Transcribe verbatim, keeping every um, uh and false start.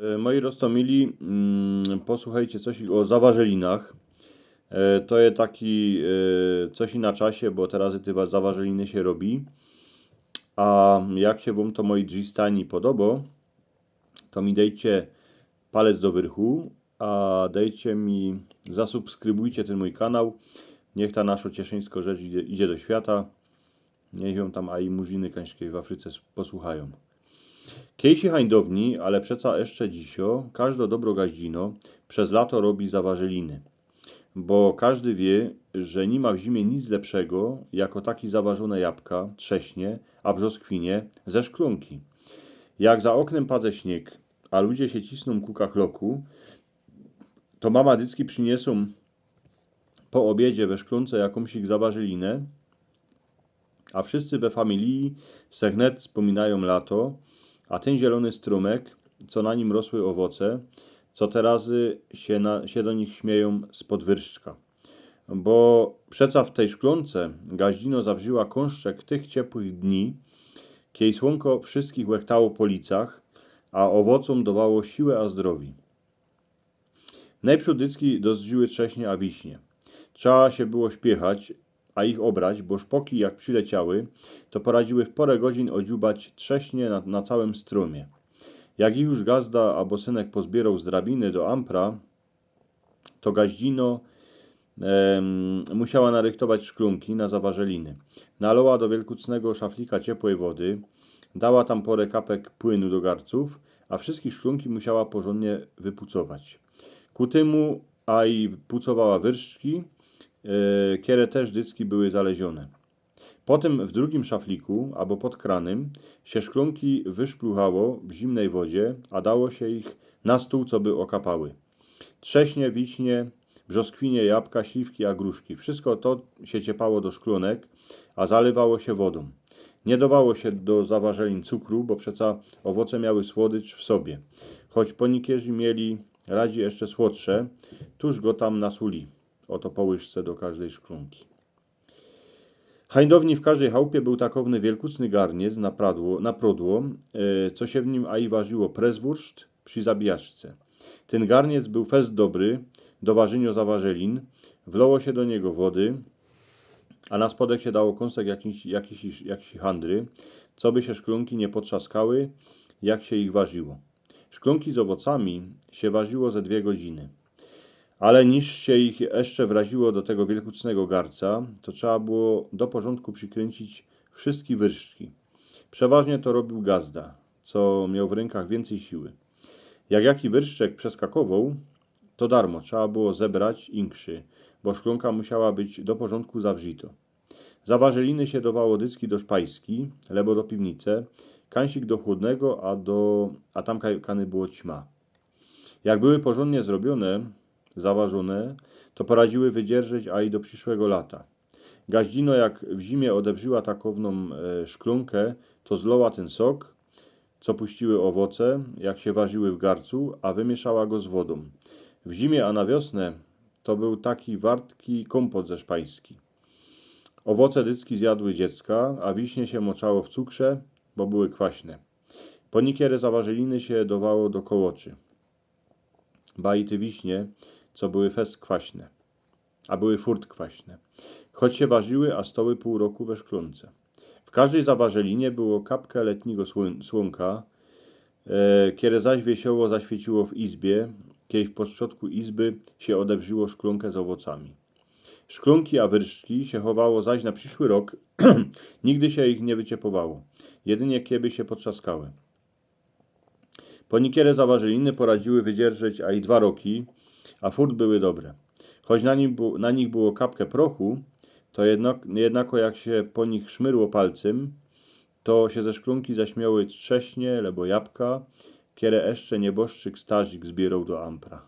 E, Moi roztomili, mm, posłuchejcie coś ô zawarzelinach. E, To je taki e, coś i na czasie, bo teraz te wa- zawarzeliny sie robi. A jak sie wōm to, moi drzistani, podobo, to mi dejcie palec do wyrchu, a dejcie mi, zasubskrybujcie tyn mōj kanał. Niych ta naszo cieszyńsko rzecz idzie, idzie do świata. Niych jōm tam aj murziny kańskie w Afryce s- posłuchajōm. Kiejsi hańdowni, ale przeca jeszcze dzisio, kożdo dobro gaździno przez lato robi zawarzeliny. Bo kożdy wiy, że ni ma w zimie nic lepszego, jako taki zawarzōne jabka, trześnie, a brzoskwinie ze szklōnki. Jak za ôknym padze śniyg, a ludzie sie cisnōm ku kachloku, to mama dycki prziniesōm po ôbiedzie we szklōnce jakōmsik zawarzelinę, a wszyscy we familiji se wnet spōminajōm lato, a tyn zielōny strōmek, co na nim rosły ôwoce, co terazy sie, na, sie do nich śmiejōm spod wyrszczka. Bo przeca w tyj szklōnce gaździno zawrzała kōnszczek tych ciepłych dni, kiej słōnko wszyskich łechtało po licach, a ôwocōm dowało siłę a zdrowi. Nojprzōd dycki dozdrziły trześnie a wiśnie. Trzeba sie było śpiechać, a ich ôbrać, bo szpoki jak przileciały, to poradziły w porã godzin ôdziubać trześnie na, na cołkym strōmie. Jak ich już gazda abo synek pozbiyrōł z drabiny do ampra, to gaździno em, musiała narychtować szklōnki na zawarzeliny. Naloła do wielkucnego szaflika ciepłej wody, dała tam porã kapek płynu do garcōw, a wszyske szklōnki musiała porzōndnie wypucować. Ku tymu aj pucowała wyrszczki, e, kiere tyż dycki były zaleziōne. Potym w drugim szafliku, abo pod kranym, sie szklōnki wyszpluchało w zimnej wodzie, a dało sie ich na stōł, coby ôkapały. Trześnie, wiśnie, brzoskwinie, jabka, śliwki a gruszki. Wszysko to sie ciepało do szklōnek, a zalywało sie wodōm. Niy dowało sie do zawarzelin cukru, bo przeca ôwoce miały słodycz w sobie. Choć ponikierzy mieli radzi jeszcze słodsze, tōż go tam nasuli. Ôto po łyżce do kożdyj szklōnki. Hańdowni w kożdyj chałpie bōł takowny wielkucny garniec na pradło, na prodło, e, co sie w nim aj warziło prezwurszt przi zabijaczce. Tyn garniec bōł fest dobry do warzynio zawarzelin, wloło sie do niego wody, a na spodek sie dało kōnstek jakiś, jakiś, jakiś handry, coby sie szklōnki niy potrzaskały, jak sie ich warziło. Szklōnki z ôwocami sie warziło ze dwie godziny. Ale niż sie ich jeszcze wraziło do tego wielkucnego garca, to trzeba było do porzōndku przikryńcić wszyske wyrszczki. Przeważnie to robiōł gazda, co mioł w rynkach wiyncyj siły. Jak jaki wyrszczek przeskakowoł, to darmo trzeba było zebrać inkszy, bo szklōnka musiała być do porzōndku zawrzito. Zawarzeliny sie dowało dycki do szpajski, lebo do piwnice, kańsik do chłodnego, a do, a tam kaj- kany było ćma. Jak były porzōndnie zrobiōne, zawarzōne, to poradziły wydzierżeć aj do prziszłego lata. Gaździno jak w zimie ôdebrzyła takownōm e, szklōnkã, to zloła tyn sok, co puściły ôwoce, jak sie warziły w garcu, a wymieszała go z wodōm. W zimie, a na wiosnã to bōł taki wartki kōmpot ze szpajski. Ôwoce dycki zjadły dziecka, a wiśnie sie moczało w cukrze, bo były kwaśne. Ponikiery zawarzeliny sie dowało do kołoczy. Ba i te wiśnie, co były fest kwaśne. A były furt kwaśne. Choć sie warziły, a stoły pōł roku we szklōnce. W kożdyj zawarzelinie było kapka letnigo słōn- słōnka, e, kiere zaś wiesioło zaświeciło w izbie, kiej w postrzodku izby sie ôdebrzyło szklōnkã z ôwocami. Szklōnki a wyrszczki sie chowało zaś na prziszły rok, nigdy sie ich niy wyciepowało, jedynie kieby sie potrzaskały. Ponikiery zawarzeliny poradziły wydzierżeć aj dwa roki, a furt były dobre. Choć na, nim bu- na nich było kapka prochu, to jednak, jednako jak sie po nich szmyrło palcym, to sie ze szklōnki zaśmioły trześnie lebo jabka, kiere jeszcze nieboszczyk starzik zbiyrōł do ampra.